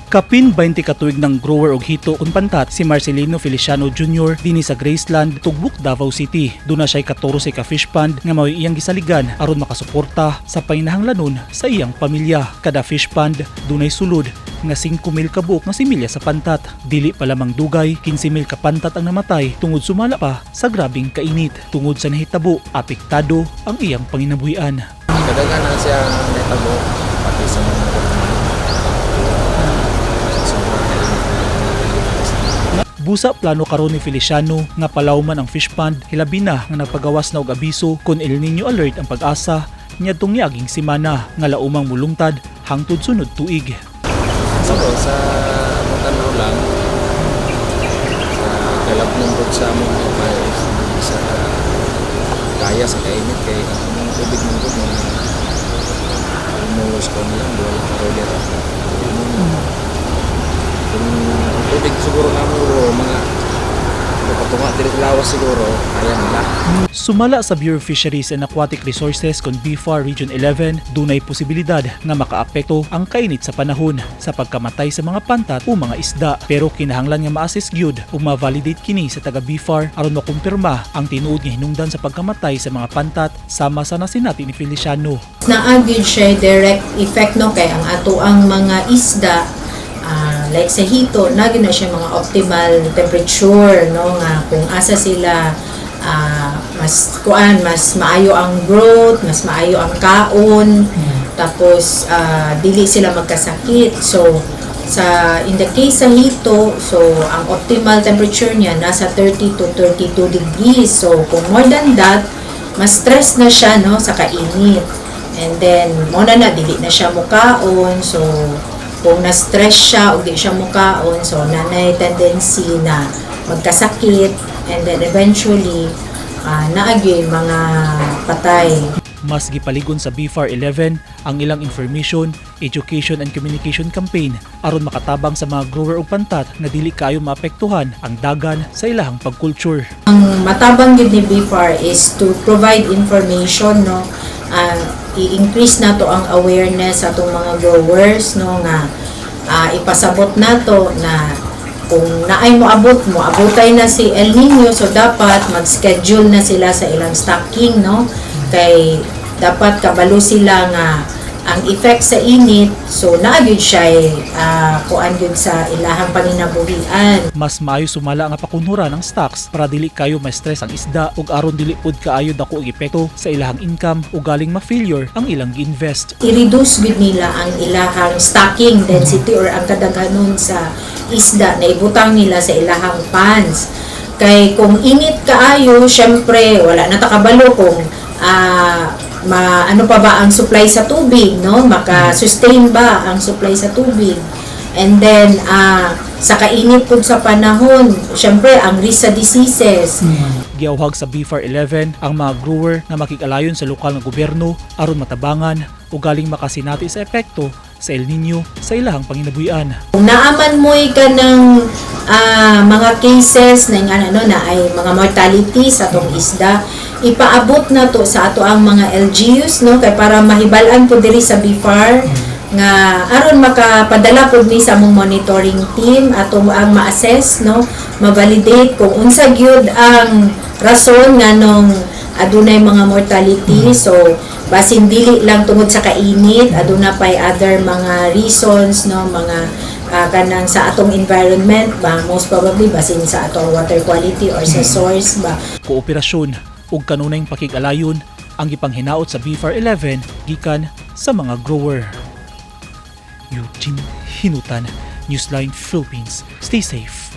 Kapin 20 ka tuig ng grower og hito kun pantat si Marcelino Feliciano Jr. dinhi sa Graceland, Tugbok, Davao City. Duna siya'y 14 ka fish pond nga mao'y iyang gisaligan aron makasuporta sa panginahanglanon sa iyang pamilya. Kada fish pond dunay sulod nga 5,000 ka buok nga similya sa pantat. Dili pa lamang dugay, 15,000 ka pantat ang namatay tungod sumala pa sa grabing kainit. Tungod sa nahitabo, apektado ang iyang panginabuhian. Kadaghan na siya nahitabo pati sa mga sa sobrang kainit. Busa plano karon ni Feliciano nga palawman ang fish pond, hilabi na nga nagpagawas na og abiso kon El Nino alert ang PAGASA niadtong niaging semana nga laumang mulungtad hangtod sunod tuig. Siguro sa among lang sa kalabnon gud sa among mga sa kaya sa kainit kay ang among tubig man gud mga almost kon lang duha lang ka roller. Kung ang tubig siguro namo mga patunga diri sa lawas, siguro kaya nila. Sumala sa Bureau of Fisheries and Aquatic Resources kon BFAR Region 11, dunay posibilidad nga makaapekto ang kainit sa panahon sa pagkamatay sa mga pantat o mga isda. Pero kinahanglan nga ma-assess gyud ug ma-validate kini sa taga BFAR aron makumpirma ang tinuod nga hinungdan sa pagkamatay sa mga pantat sama sa nasinati ni Feliciano. Naa gyud siya direct effect, no, kay ang ato ang mga isda, like sa hito, na gyud na siya mga optimal temperature, no, nga kung asa sila mas kuan, mas maayo ang growth, mas maayo ang kaon, tapos dili sila magkasakit. So sa in the case sa hito, so ang optimal temperature niya nasa 30 to 32 degrees. So kung more than that, mas stress na siya, no, sa kainit. And then mo na na dili na siya mukaon. So kung na-stress siya o di siya mukaon, so nanay tendency na magkasakit and then eventually naa gyoy mga patay. Mas gipaligon sa BFAR 11 ang ilang information, education and communication campaign aron makatabang sa mga grower og pantat nga dili kaayo maapektuhan ang dagan sa ilahang pagkulture. Ang matabang gyud ni BFAR is to provide information, no, i-increase nato ang awareness sa atong mga growers, no, nga ipasabot nato na kung naay moabot mo abutay na si El Nino, so dapat mag-schedule na sila sa ilang stocking, no, kay dapat kabalo sila nga ang effect sa init, so naa gyud siya kuan gyud sa ilahang panginabuhian. Mas maayo sumala nga pakunhura ng stocks para dili kayo ma-stress ang isda ug aron dili pud kaayo dako ang epekto sa ilahang income o galing ma-failure ang ilang gi-invest. I-reduce gud nila ang ilahang stocking density or ang kadaghanon sa isda na ibutang nila sa ilahang ponds. Kay kung init kaayo, syempre wala na ta kabalo kung ma ano pa ba ang supply sa tubig, no? Maka-sustain ba ang supply sa tubig? And then sa kainit pud sa panahon, syempre ang risk sa diseases. Giawhag sa BFAR 11 ang mga grower nga makig-alayon sa lokal nga gobyerno aron matabangan o galing makasinati sa epekto sa El Nino sa ilahang panginabuhian. Kung naaman mo'y ka ng mga cases na nga ano na ay mga mortality sa atong isda, ipaabot na to sa ato ang mga LGUs, no, kay para mahibal-an po diri sa BFAR nga aron makapadala pud ni sa among monitoring team, ato ang ma-assess, no, ma-validate kung unsa gyud ang rason nganong adunay mga mortality. So basin dili lang tungod sa kainit, aduna pay other mga reasons, no, mga kanang sa atong environment ba, most probably basin sa atong water quality or sa source ba. Kooperasyon ug kanunayng pakig-alayon ang gipanghinaot sa BFAR 11 gikan sa mga grower. Eugene Hinutan, Newsline Philippines. Stay safe.